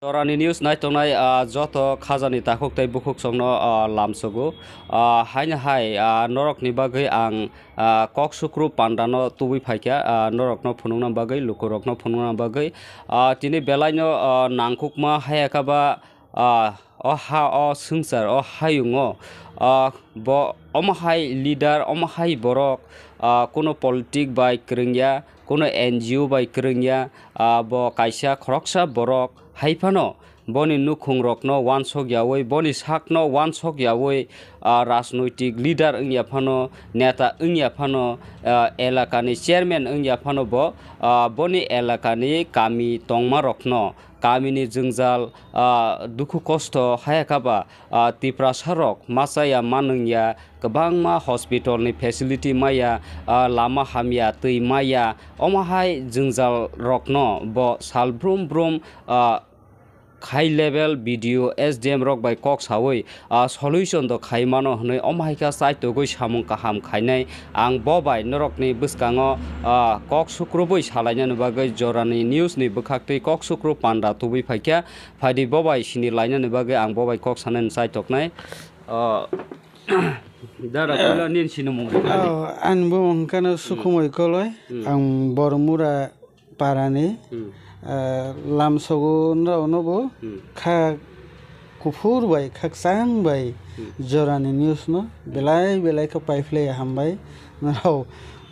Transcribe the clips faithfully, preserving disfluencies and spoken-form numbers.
Torani news naitongnai, ah, joto khajani takhuk tei bukhuk songno, ah, lamsogo. Ah, haino hai, ah, norokni bagwi ang, ah, kok sukru pandano tubui phaikha, ah, norokno phunukna bagwi, lukurokno phunukna bagwi. Ah, tini belaino, ah, nangkukma hayakaba, ah, o ha, o swngchar, o hayungo, ah, bo omo hai leader, omo hai borok, ah, kuno politik bai kwrwngya, kuno N G O bai kwrwngya, ah, bo kaisa khoroksa borok hai phano boni nukhungrokno wansok yaui, boni sakno wansok yaui, ah, rajnoitik leader wngya phano, neta wngya phano, ah, elakani chairman wngya phano bo, ah, boni elakani kami tongmarokno, kamini jwngjal, ah, dukhu kosto hayakaba, ah, Tiprasarok machaya manwngya, kwbangma hospitalni facility maya, ah, lama hamya, twi maya, omo hai jwngjalrokno bo sal brum brum, ah, high level B D O, S D M rok bai kok saui, ah, solution do khai mano hwnwi omo hai khe chaitugwi samung kaham khainai. Ang bo bai norokni bwskango, ah, kok sukrubui salainani bagwi jorani news ni bwkhaktwi kok sukru panda tubui phaikha. Phaidi bo bai sini lainani bagwi ang bo bai kok sanani chaitoknai. Ah, Dada, puila nini sinimung rwdi. Oh, ani bumung hwnkhe no Sukhumoi Koloi. Hmm. Ang Bormura parani, Hmm. ah, lamsogo norokno bo Hmm. kha kuphur bai, khakchang bai Hmm. jorani news no belai belai khe paiphlaiya hambai. Norok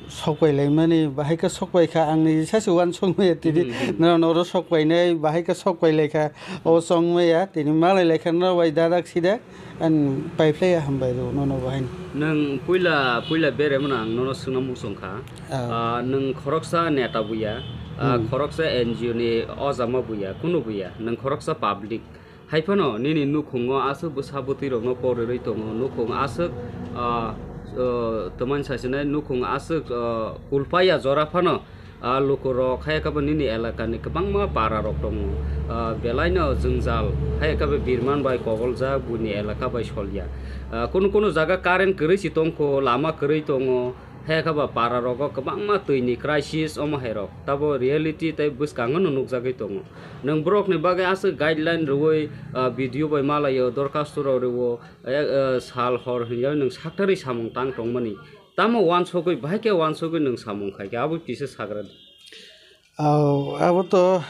sokpai laimani bahai khe sokpai kha, ang ni sasu uansukmaya tini Hmm, hmm. norok noro sokpainai bahai khe sokpai lai kha. O chongmaya tini malai lai kha norok bai dadak sidak. Ani paiphlaiya hambai rw nono bo haino. Nwng puila, puila beremano ang nono swngna muchung kha. Ah. Ah, nwng khoroksa neta buya, ah, Hmm. khoroksa N G O ni ojama buya, kunu buya, nwng khoroksa public. Hai phano nini nukhungo aswk bwsa bwtwi rokno porirwi tongo, nukhung aswk, ah, ah, twmani sasinai nukhung aswk, ah, kulpaya jora phano, ah, lukurok, hai khe bo nini elakani kwbangma pararok tongo. Ah, belaino jwngjal, hai khe bo birman bai koboljak, buini elaka bai solya. Ah, kunu kunu jaga current kwrwi si tongkho, lama kwrwi tongo, hai khe bo pararogo kwbangma twini crisis, omo hai rok. Tabo reality tei bwskango no nukjagwi tongo. Nwng borokni bagwi aswk guideline rwui, ah, video bai malaio, dorkhasto rok rwo, eh, eh, sal hor hwnwi nwng saktarwi samung tang tongmani. Tamo uansugwi, bahai khe uansugwi nwng samung khai khe, abo kisa sagra di. Au, abo to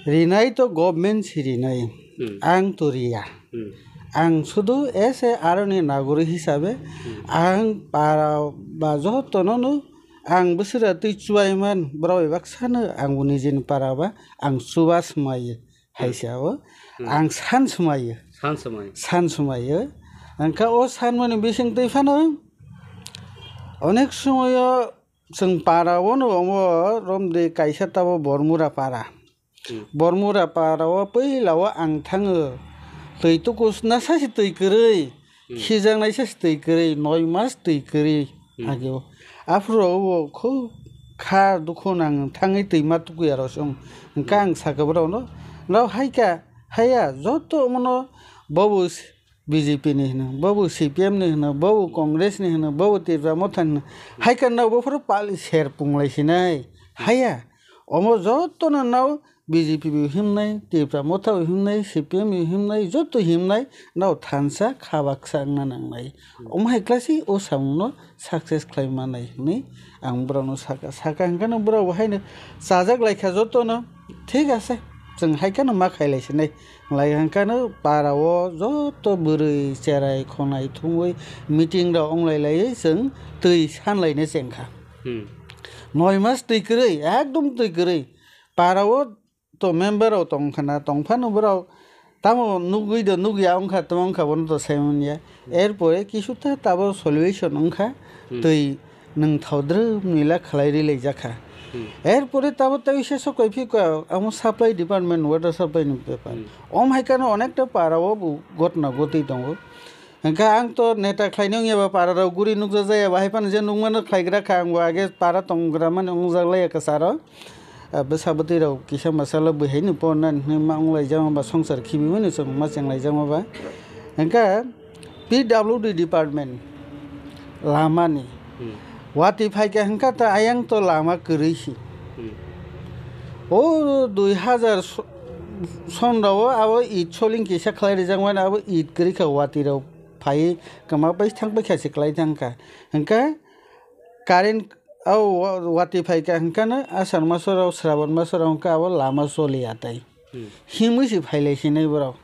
rinai to government si rinai. Hmm. Ang to riya. Hmm. Ang sudu S A R ni nagori hisabe, Hmm. ang para ba jotono no ang bwswra twi chuai man, borok bai baksa no ang bo nijini para ba ang chuba swmai. Hai Hmm. se abo, Hmm. ang san swmai. San swmai. San swmai. Hwnkhe o sanmani bising twi phano onek somoyo chwng para o no omo romde kaisa tabo Bormura para. Hmm. Bormura para o puila o ang thango. Twi tukus nasa se twi kwrwi, Hmm. khijaknai se twi kwrwi, noi mas twi kwrwi Hmm. ageo. Aphuru o khub kha dukhu nang thangwi twi ma tukuya rok se wng. Hwnkhe Hmm. ang sakha borok no, no hai kha, haya joto omono bobo B J P ni hwno, bobo C P M ni hwno, bobo Congress ni hwno, bobo Tipra Motha ni hwno. Hai khe no bophuru pali ser punglai sinai. Haya, omo joto no no B J P bo himnai, Tipra Motha bo himnai, C P M bo himnai, joto himnai, no thansa kha baksa wngna nangnai. Omo hai khlai si o samung no success khlai manai hwnwi ang borokno sakha. Sakha hwnkhe no borok bo haino chajak lai kha jotono, thik ase, chwng hai kheno ma khai lai sinai. Lai hwnkhe no para o joto bwrwi cherai khonai thumwi meeting rok wng lai laiwi chwng twi san laina cheng kha. Hmm. Noi mas twi kwrwi, ekdom twi kwrwi. Para o to member rok tong kha na, tong phano borok tamo nugwi do nugya wng kha, tamo wng kha, bono to sai manya. Hmm. Erpore kisu ta tabo solution wng kha, Hmm. twi nwng thaudrwm nila khlai ri lai jak kha. Hmm. Erpore tabo tei se sok pai phi kha, amo supply department, water supply ni bepar. Hmm. Om hai kano onek ta para o bo gotna gotwi tongo. Hwnkhe ang to neta khlainai wngya ba para rok guri nukjak jaya ba, hai phano je nukmano khlaigra kha, ang bo age para tonggra mani wngjak laiya kwcharo. Ah, bwsa bwtwi rok kisa masala bwhaino porna hinwi ma wnglaijak ma ba, songsar khibiui no chwng ma chenglaijak ma ba. Hwnkhe P W D department lamani Hmm. watwi phaikha hwnkha ta ayang to lama kwrwi si. Hmm. O dui hazar Sonrao abo it soling kisa khlai rijak mani, abo it kwrwi kha, watwi rok phai kwma pai thang pai kha se kwlai thang kha. Hwnkhe current o wa-, watwi phai kha hwnkhe no Asar maso rok, Sraban maso rok hwnkhe abo lama choli ya tai. Hmm. Himwi se phai lai sinai borok.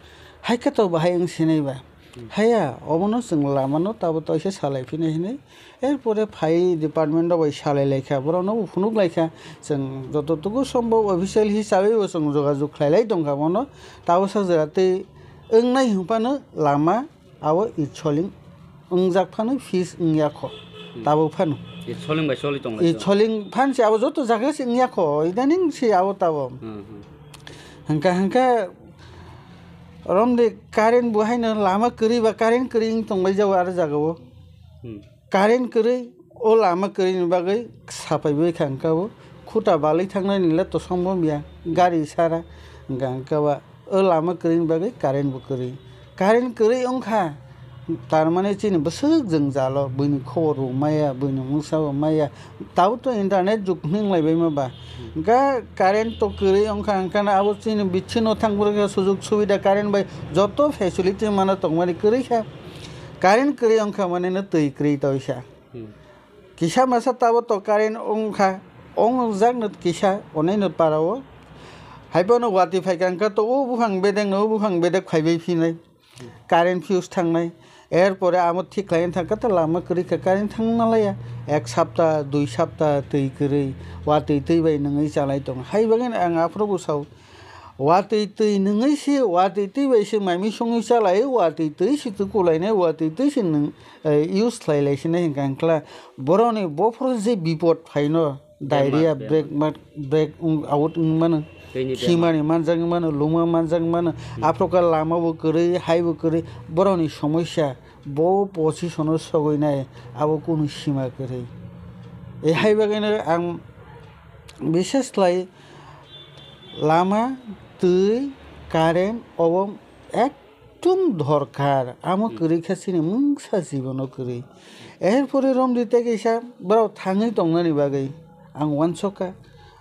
Hai khe to bahai wng sinai ba. Hmm. Haya, obono chwng lama no tabo toisa salai phina hinwi. Erpore phai department rok bai salai lai kha, borok no bo phunuk lai kha. Chwng joto tuku sombhob official hisabai bo chwng jogajog khlai lai tong kha bono. Tabo sak jora tei wng nai hwn phano lama abo it soling wngjak phano fix wng ya kho. Hmm. Tabuk phano. It soling bai choli tong lai it soling phan se abo joto jaga se wng ya kho, idaning se abo tabo. Hmm, hmm. Hwnkha, hwnkha, romde current bo haino lama kwrwi ba current kwrwi wng tong lai jago aro jaga o. Hmm. Current kwrwi, o lama kwrwini bagwi sapai bai kha hwnkha bo. Khuta balwi thangnani le to sombhob ya, gari sara, hwnkha, hwnkha ba o lama kwrwini bagwi current bo kwrwi. Current kwrwi wngkha, tar mane chini bwswk jwngjalo, buini khobor bo maya, buini mungsa bo maya, tabuk to internet jug hwnwi wng lai bai ma ba. Hwnkha current to kwrwi wngkha, hwnkha no abo chini bichino thang phuru khe sujug subida current bai joto facility mano tongmani kwrwi kha. Current kwrwi wngkha mane no twi kwrwi ta wisa. Hmm. Kisa masa tabo to current wngkha, wngjak no kisa onai no para o. Hai bono watwi phai kha hwnkha to o buphang bedek no o buphang bedek phai bai phinai. Current fuse thangnai. Erpore amo thik khlai thang kha to lama kwrwi kha current thang na laiya. Ek sapta, dui sapta twi kwrwi, watwi twi bai nwngwi chalai tong. Hai bagwi ang aphuru bo sao. Watwi twi nwngwi se, watwi twi bai se maimi songwi chalai, watwi twi se tukulainai, watwi twi se nwng, eh, use khlai lai sinai hwnkha hwnkhe borokni bophoro je bipot phaino, diarrhea, bemar, break bemar. Ma-, break wng, out wng mano, Twi ni bemar. Khimani manjak wng mano, luma manjak wng mano, Hmm. Aphuru khe lama bo kwrwi, hai bo kwrwi, borokni somosya bo position o sogwi nai, abo kunu sima kwrwi. E hai bagwino ang bishes khlai lama, twi, current obo ekdom dorkar, amo Hmm. Kwrwi kha chini mungsa jibono kwrwi. Erpore romdi tei kaisa borok thangwi tongnani bagwi ang uansukha,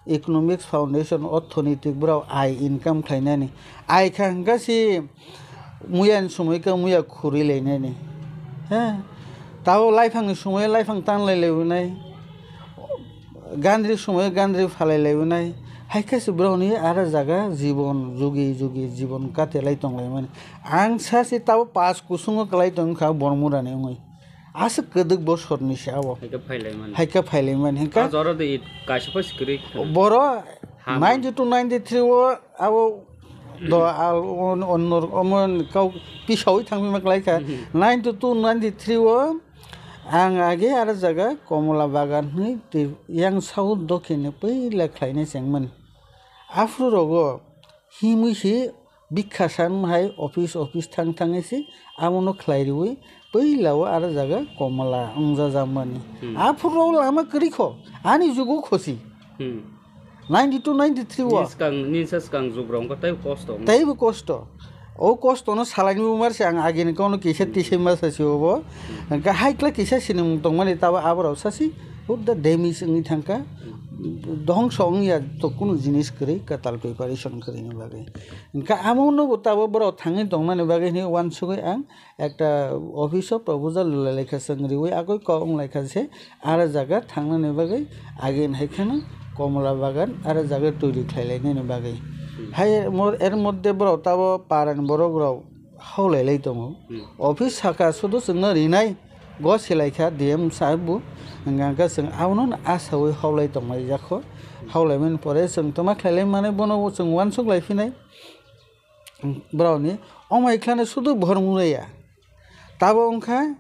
Economics Foundation, orthonitik borok ai income khlainani. Ai kha hwnkha si muya ni somoi khe muya khurui lainani. He? Tabo laifang ni somoi laifang tanglai laibonai. Gandri somoi gandri phalai laibonai. Hai khe se borok ni aro jaga jibon jugi jugi jibon katelai tonglaimani. Ang sa se tabo pas kusungo kwlai tongkha Bormura ni wngwi. Aswk kwdwk bosorni se abo. Hai khe phailaimani. Hai khe phailaimani. Hwnkhe Ah, jora de it kaisa phai se kwrwi khna. Boro Ha, man. Ninety two ninety three o abo do al on, on, omo kau pisawi thangwi ma kwlai kha. Mhm. Ninety two ninety three o ang age aro jaga Komla Bagan hwnwi twi yang south dokhin ni puila khlainai chengmani. Aphuru rogo himwi se bikha san hai office office thang thangwi se abono khlai riwi puila o aro jaga Komla wngjajakmani. Hmm. Aphuru rogo lama kwrwi kho, ani jugo khosi. Hmm. Ninety two ninety three o. Nini swkang, nini swkang jugrong kho tei kosto wngkha. Teibo kosto. O kosto no salai ni bumar se ang agini kono kisa Hmm. tisai masa si obo. Hmm. Hwnkhe hai kla kisa sinimung tongmani tabo aborok sasi hudda damage wngwi thangkha. Hmm. Dhongso wngya to kunu jinis kwrwi kwtal preparation kwrwini bagwi. Hwnkhe amo no bo tabo borok thangwi tongmani bagwi hinwi uansugwi ang ekta office o proposal rwlai laikha, chwng riwi agoi kok wng laikha se, aro jaga thangnani bagwi agin hai kheno Komla Bagan aro jaga twi rwkhlai lainani bagwi. Hmm. Hai mo-, er moddhe borok tabo parani borok rok haulai lai tongo. Hmm. Office saka sudu chwngno rinai go silai kha D M saheb bo, hwnkha hwnkhe chwng abono asaui haulai tongmani jakho. Haulaimani pore chwng toma khlai lai mani bono chwng uansuk lai phinai. Borokni omai khlano sudu Bormura ya. Tabo wngkha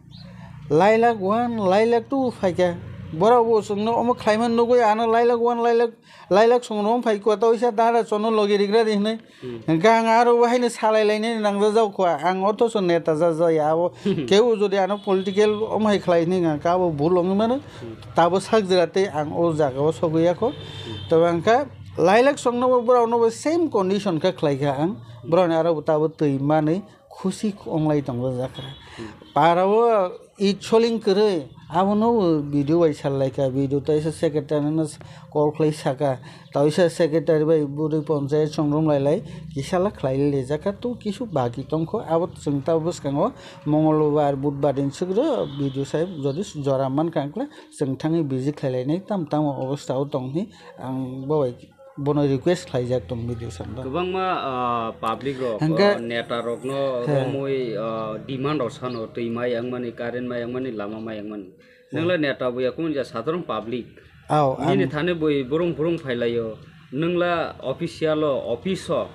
lailak one, lailak two phaikha. Borok bo chwngno omo khlaimani nugwi ano lailak one, lailak, lailak songno phai kua ta oisa dara chono logi rigra di hinwi. Hmm. Hwnkhe ang aro bo haino salai lainani nangja jak kha. Ang othocho neta ja jaya abo. Kebo jodi ano political omo hai khlai hinwi hwnkha abo bul wngwi mano. Hmm. Tabo sak jora tei ang o jaga o sogwi ya kho. Hmm. Tabo wngkha lailak songno bo borok no bo same condition khe khlai kha ang. Borokni aro bo tabo twi manwi khusi onglai tongo jakha. Hmm. Para o Id soling kwrwi, abono bo B D O bai sallaikha, B D O taisa secretary no call khlai saka, taisa secretary bai bwrwi ponchayat songrom lailai, kisala khlai lijak kha, to kisu baki tongkho, abo chwng ta bwskango Mongolbar, Budbar ni swkro B D O sahib jodi jora mankha wngkhe chwng thangwi visit khlai lainai, tam tamo obostha o tong hwnwi ang bo bai bono request khlaijak tong video sando. Kwbangma, ah, public rok, Hangke ah, neta rokno He. romwi, ah, demand rok sano, twi mai wngmani, current mai wngmani, lama mai wngmani. Nwngla neta buya kung ja sadharong public. Ao, Nini ang thani bui burung burung phailaio. Nwngla official o, office o,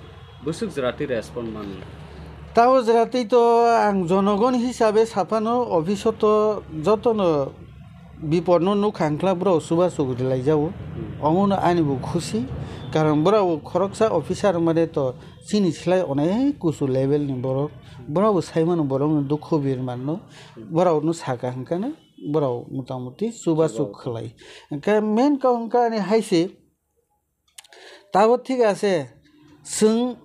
bwswk jwra twi respond mano. Tabo jwra twi to ang jonogon hisabe saphano office o to jotono bipodno nukha wngkla borok chubachu rilaijago. Hmm. Omono ani bo khusi, karon borok bo khoroksa officer mane to chini slai onek kuchu level ni borok, borok bo saimano borokno dukhu birmanno, borokno saka hwnkhe no borok motamuti chubachu Chubachu. khlai. Hwnkhe main kok hwnkhe ani hai se, Tabo thik ase, chwng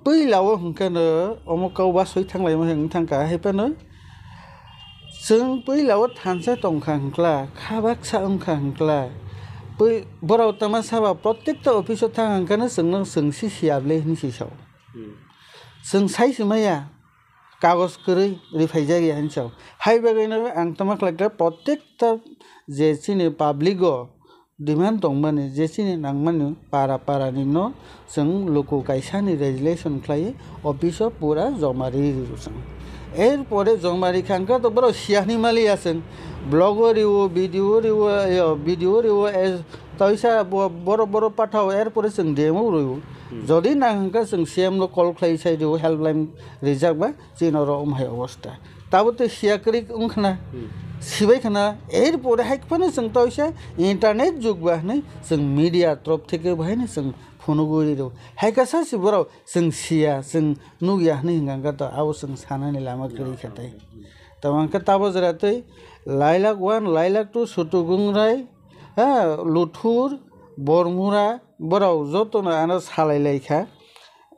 puila o hwnkhe no omo kau ba soi thanglaima hwn thangkha, hai phano chwng puila o thansa tongkha hwnkla, kha baksa wngkha hwnkla, pui-, borok tama saba protekta office o thang hwnkhe no chwngno chwng si siya ble hwnwi si sao. Hmm. Chwng sai si maya, kagoj kwrwi riphaijak ya hwnwi sao. Hai bagwi no ang tama khlai kha protekta je chini public o demand tongmani, je chini nangmani para para ni no chwng luku kaisa ni resolution khlai office o pura joma ri ri chwng. Er pore joma ri kha hwnkhe to borok siya hwnwi mali ya chwng. Blog o riwo, video riwo, yo, video riwo, es-, toisa bo-, borok borok pathao, er pore chwng D M o riwo. Hmm. Jodi nang hwnkhe chwng C M no call khlai sai riwo, helpline rijak ba, chini oro omo hai obostha. Tabo tei siya kwrwi wngkhna, Hmm. sibai khna, er pore hai phano chwng toisa internet jug ba hwnwi chwng media trop theke bo haino chwng phunugwi rw. Hai kasa si borok chwng siya, chwng nukya hwnwi hwnkha khe to abo chwng sanani lama kwrwi kha tei. Tamo hwnkhe tabo jora tei Lailak one, Lailak two, Sutu Gungrai, ha, Luthur, Bormura, borok jotono ano salai lai kha.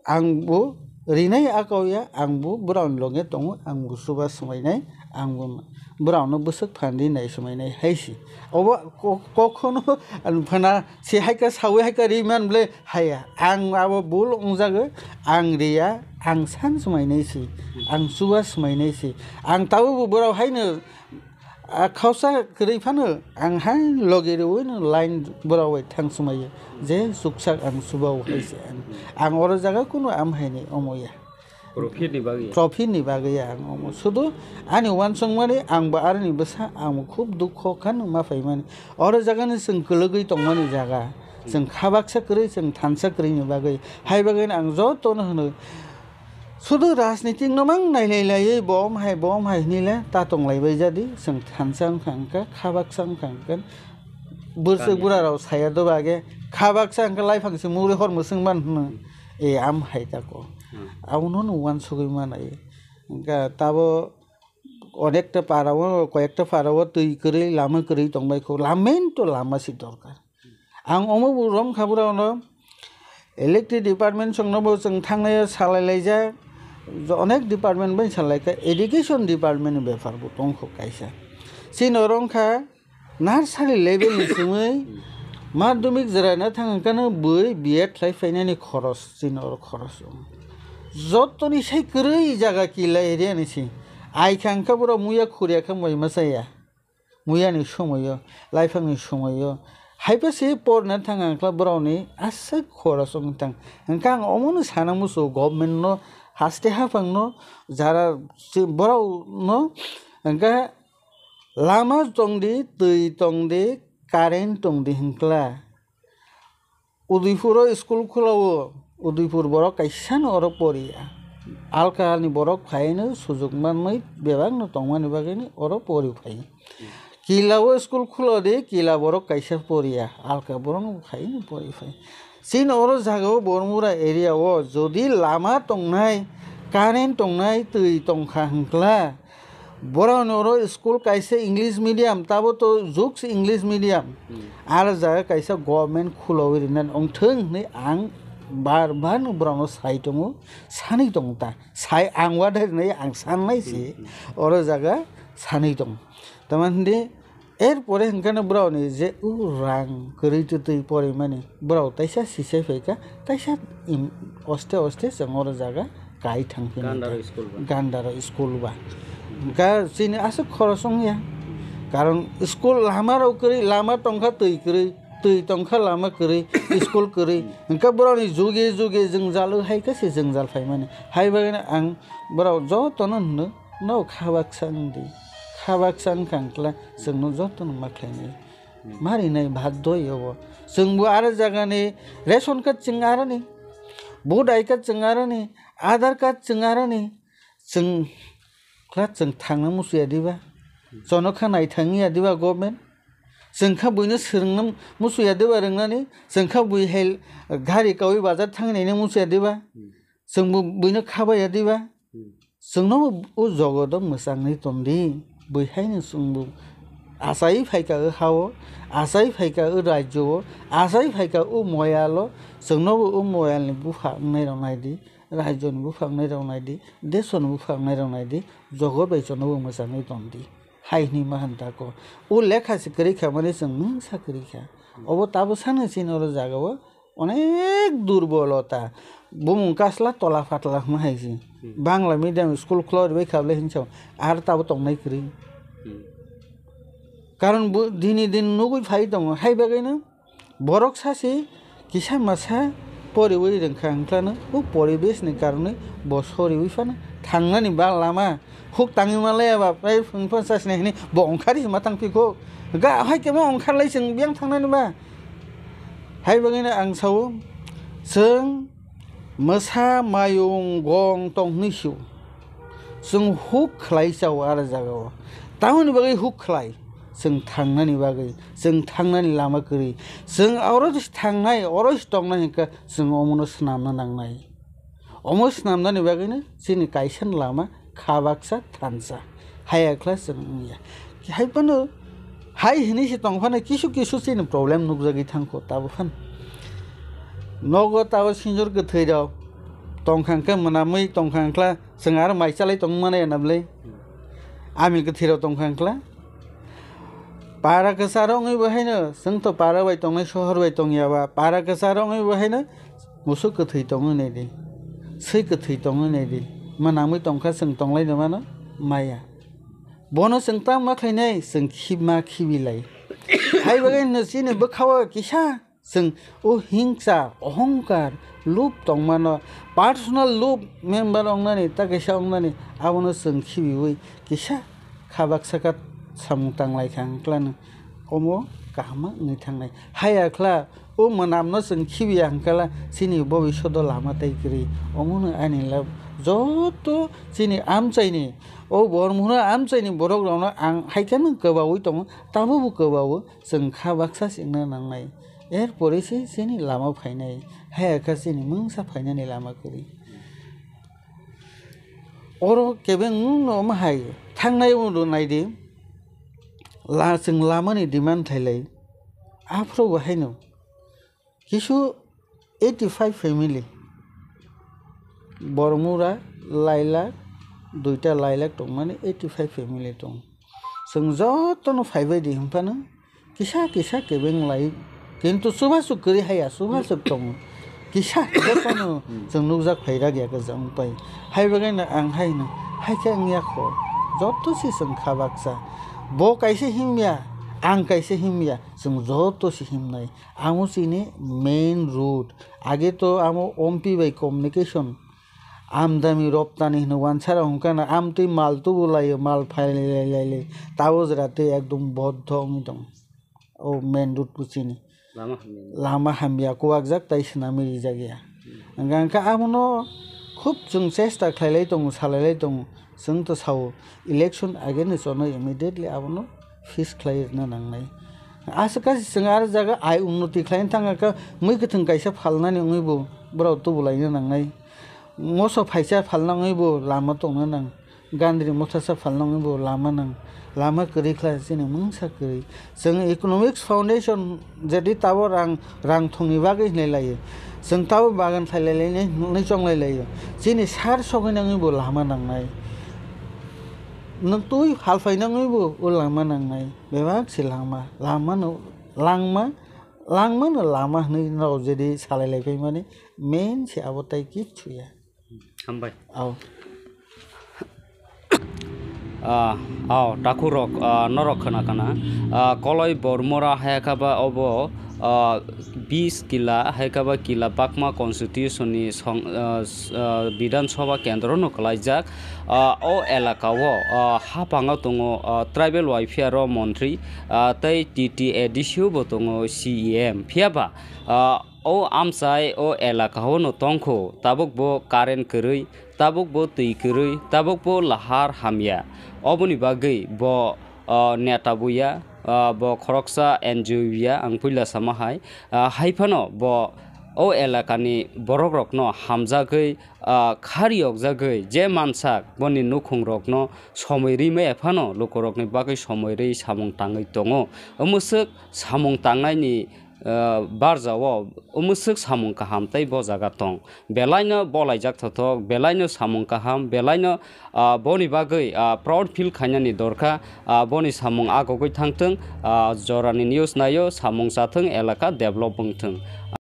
Ang bo rinai akau ya, ang bo borokni loge tongo, ang bo chuba swmainai, ang bo borokno bwswk phan di nai swmainai hai se. Obo ko-, kokhono phana se hai kha saui hai kha ri man ble haya. Ang abo bul wngjago, ang riya, ang san swmainai se, ang chuba swmainai se. Ang tabuk bo borok haino A khausa kwrwi phano ang hai logi rwui no line borok bai thang swmaiyo je chuksak ang chuba o hai se ang. Ang oro jaga kunu am hai ni omo ya. Profit ni bagwi. Profit ni bagwi ya ang omo. Sudu ani uansukmani ang bo aroni bwsa ang bo khub dukho kha no ma phaimani. Oro jaga ni chwng kwlwgwi tongmani jaga. Chwng kha baksa kwrwi, chwng thansa kwrwi ni bagwi. Hai bagwi no ang joto no hwno. Sudu rajnitik no mang nailai laiwi bom hai bom hai hinwi le ta tonglai bai jadi, chwng thansa wngkha hwnkhe, kha baksa wngkha hwnkhe, bwswk Kami. Bura rok saya do bage, kha baksa hwnkhe laiphang se muri hor mwswng man hwno, e am hai tako. Hmm. Abono no uansugwi manai. Hwnkhe tabo onekta para o, koyekta para o twi kwrwi, lama kwrwi tongbai kho, lama main to lama si dorkar. Ang omo bo rom kha borok no electric department song no bo chwng thangnai salai laijak, onek department bai salai kha, education department ni bepar bo tong kho kaisa. Chini oro wng kha nursery level ni simi madhyamik jwraina thang kha no bui B Ed khlai phainani khoros chini oro khoros wng. Joto ni sai kwrwi jaga kila area ni si. Ai kha wng kha borok muya khuriya kha moi masa ya. Muyani somoyo, laiphangni somoyo, haiphese porna thang ang kla borokni aswk khorok wng thang. Hwnkhe ang omono sana muchungo government no, haste haphangno, jara si-, borokno hwnkhe lama tongdi, twi tongdi, current tongdi hwnkla. Udaipuro school khulao, Udaipur borok kaisano oro poriya. Alka ni borok phaino sujuk manwi bebakno tongmani bagwino oro pori phai. Kilao school khulodi, kila borok kaisa poriya, alka borok phaino pori phai. Chini oro jagao Bormura area o jodi lama tongnai, current tongnai, twi tongkha hwnkla, Borok ni oro school kaisa English medium, tabo to jug se English medium. Hmm. Aro jaga kaisa government khuloi rina wngthung hinwi ang bar bar no borok no sai tongo, sanwi tongo ta. Sai ang wadai rwnai ang sannai se, hmm, hmm, oro jaga sanwi tongo. Tamo hindi, er pore hwnkhe no borok ni je o rang kwrwi twtwi porimani, borok taisa sisai phaikha, taisa im-, oste oste chwng oro jaga kai thang phini Gandhara ta. School ba. Gandhara school ba. Hwnkhe chini aswk khoros wngya. Karon school lama rok kwrwi, lama tongkha twi kwrwi, twi tongkha lama kwrwi, school kwrwi. Hwnkhe borok ni juge juge jwngjal o hai khe se jwngjal phaimani. Hai bagwi no ang borok joto no hwno, no kha baksa wng di. Kha baksa wng kha wngkla chwng no joto no ma khlainai. Ma rinai baddho obo. Chwng bo aro jaga ni ration card chwng aro ni. Vote I card chwng aro ni. Aadhaar card chwng aro ni. Chwng kla chwng thangna musuya diba? Chono kha nai thangya diba government? Chwng kha buino swrwngna musuya diba rwngnani? Chwng kha bui hai gari kaui bazar thangnaina musuya diba? Chwng bo buino khabaya diba? Chwngno o jogodo mwchangwi tongdi. Bui haino chwngbo achai phaikha o hao, achai phaikha o rajyo o, achai phaikha o moyalo, chwngnobo o moyalni bupha wngnai rok naidi. Rajyoni bupha wngnai rok naidi, desoni bupha wngnai rok naidi, jogot bai chwngnobo mwchangwi tongdi. Hai hwnwi ma hwn tako. O lekha se kwrwi kha mani chwng mungsa kwrwi kha. Obo tabo sanwi chini oro jagao onek durbolota. Bumung kasla tola phatla hwnma hai se. Bangla medium school khwlai rwbai kha bwle hinwi sao. Ar tabo tongnai kwrwi. Karon bo dini din nugwi phai tongo. Hai bagwino Borok sachi kisa masa poriwi rwngkha wngkhlano o poribesh ni karonwi bo soriwi phano thangnani ba lama huk tangwi manlaiya ba prai phung phano sachini hini bo ongkhar se ma tang phikho ga hai khe ma ongkharlai chwng biyang thangnani ba hai bagwino ang sao chwng mwsa mayung gong tong hwnwi sio. Chwng huk khlai chao aro jagao. Tamoni bagwi huk khlai? Chwng thangnani bagwi, chwng thangnani lama kwrwi. Chwng oro se thangnai, oro se tongnai hwnkhe chwng omono swnamna nangnai. Omo swnamnani bagwino chini kaisa lama kha baksa thansa. Haya khla chwng wngya. Hai phano hai hwnwi se tong phano kisu kisu chini problem nukjagwi thangkho tabo phano. Nogo tabo sinjur kwthwi rok tongkha hwnkhe mwnamwi tongkha hwnkhe Chwng aro mai chalai tong mano ya na bwle? Ami kwthwi rok tong kha wngkla. Para kwcharo wngwi bo haino, chwng to para bai tongnai, sohor bai tong ya ba. Para kwcharo wngwi bo haino, musuk kwthwi tongwi nai di. Swi kwthwi tongwi nai di. Mwnamwi tong kha chwng tong lai no mano maya. Bono chwng tang ma khlai nai, chwng khib ma khibi lai. Hai bagwi no chini bwkha o kisa Chwng o hingsa, ohongkar, lub tongmano, personal lub member wngnani, ta kaisa wngnani, abono chwng khibiwi kisa kha baksa kha samung tanglai kha hwnkhlano omo kaham wngwi thangnai. Haya khla o mwnamno chwng khibiya hwnkhala chini bobishodo lama tei kwrwi. Omono ani lab joto chini amchaini, o Bormura amchaini borok rokno ang hai kheno kwbaui tongo, tabukbo kwbao chwng kha baksa se wngna nangnai. Er pore se chini lama phainai, haya kha chini mungsa phainani lama kwrwi. Oro kebeng nwng no omo hai thangnai, o rw nai di, la, chwng lama ni demand khlai lai. Aphuru bo haino kisu eighty five family, Bormura, Lailak, duita Lailak tongmani eighty five family tong. Chwng jotono phaibai di hwnphano kisa kisa kebeng lai, kintu chubasuk kwrwi haya, chubasuk tongo. Kisa jotono chwng nukjak phairak ya kwchang pai. Hai bagwi no ang hai no, hai khe wngya kho. Joto se chwng kha baksa. Bo kaisa himya, ang kaisa himya, chwng joto se himnai. Amo chini main road. Age to amo ompi bai communication. Amdani roptani hino wansara hwnkha na amtwi mal tubu laio, mal phai lai lai lai lai. Tabo jora tei ekdom bodho wngwi tong. O main road bo chini. Lama hamya. Lama hamya, kuwakjak tai swnamwi rijak ya. Hwnkha hwnkhe abono khub chwng chesta khlai lai tongo, salai lai tongo. Chwng to sao, election age ni chono immediately abono fix khlai rwna nangnai. Aswk kasi chwng aro jaga ai unnoti khlaina thang kha, mui kwthwng kaisa phalnani wngwi bo borok tubu laina nangnai. Moso phaisa phalna wngwi bo lama tongna nang, gandri mothasa phalna wngwi bo lama nang, lama kwrwi khlai chini mungsa kwrwi. Chwng Economics Foundation jadi tabo rang, rang thongni bagwi hinlai laio. Chwng tabo bagan khlai lai lainai hinwi chong lai laio. Chini sar sogwi nangwi bo lama nangnai. Nwng twi halfai nangwi bo o langma nangnai. Bebak se langma, langma no, langma, langma no lama hwnwi norok jodi salai lai phaimani main se abo tai kichu ya. Hambai. Ao. Ah, ao, takhurok, ah, norok khna kana. Ah, Koloi Bormora hai kha ba obo, ah, bis kila, hai kha ba kila Bakma Constitution ni song, ah, s-, ah, Bidhan Sabha kendro no kwlaijak. Ah, o elaka o, ah, hapang o tongo, ah, tribal welfare o montri, ah, tei T T A D C o bo tongo C E M. Phiya ba, ah, o amchai o elaka o no tongkho, tabuk bo current kwrwi, tabuk bo twi kwrwi, tabuk bo lahar hamya. Oboni bagwi bo, ah, neta buya, ah, bo khoroksa N G O ya, ang puila sama hai. Ah, hai phano bo o elakani borokrokno hamjagwi, ah, khari yokjagwi je mansak boni nukhungrokno somoi rwi maya phano lukurokni bagwi somoi rwi samung tangwi tongo. O mwswk samung tangnaini, ah, barjao o mwswk samung kaham tei bo jaga tong. Belaino bolaijak thothok, belaino samung kaham, belaino, ah, boni bagwi, ah, proud feel khainani dorkha, ah, boni samung agogwi thangthwng, ah, jorani news naio, samung chathwng, elaka develop wngthwng.